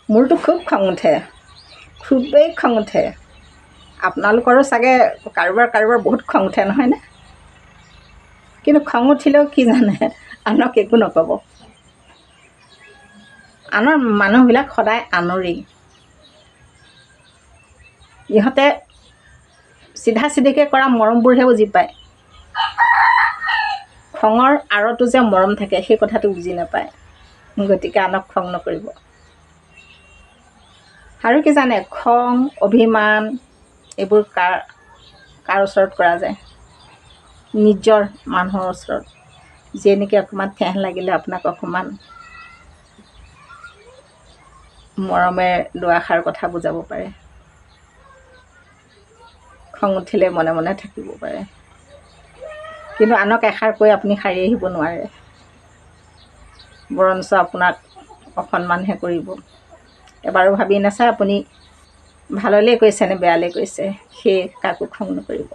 মোৰতো খুব খং উঠে, খুবেই খং উঠে। আপোনালোকৰো চাগে কাৰোবাৰ কাৰোবাৰ বহুত খং উঠে নহয়নে? কিন্তু খং উঠিলেও কি জানে, আনক একো নক'ব। আনৰ মানুহবিলাক সদায় আনৰেই। ইহঁতে চিধা চিধিকৈ কৰা মৰমবোৰহে বুজি পায়। খঙৰ আঁৰতো যে মৰম থাকে সেই কথাটো বুজি নাপায়। গতিকে আনক খং নকৰিব। আৰু কি জানে, খং অভিমান এইবোৰ কাৰ কাৰ ওচৰত কৰা যায়? নিজৰ মানুহৰ ওচৰত, যিয়ে নেকি অকণমান ঠেহ লাগিলে আপোনাক অকণমান মৰমেৰে দুআষাৰ কথা বুজাব পাৰে। খং উঠিলে মনে মনে থাকিব পাৰে, কিন্তু আনক এষাৰ কৈ আপুনি সাৰি আহিব নোৱাৰে, বৰঞ্চ আপোনাক অসন্মানহে কৰিব। এবাৰো ভাবি নাচায় আপুনি ভাললৈ কৈছে নে বেয়ালৈ কৈছে, সেয়ে কাকো খং নকৰিব।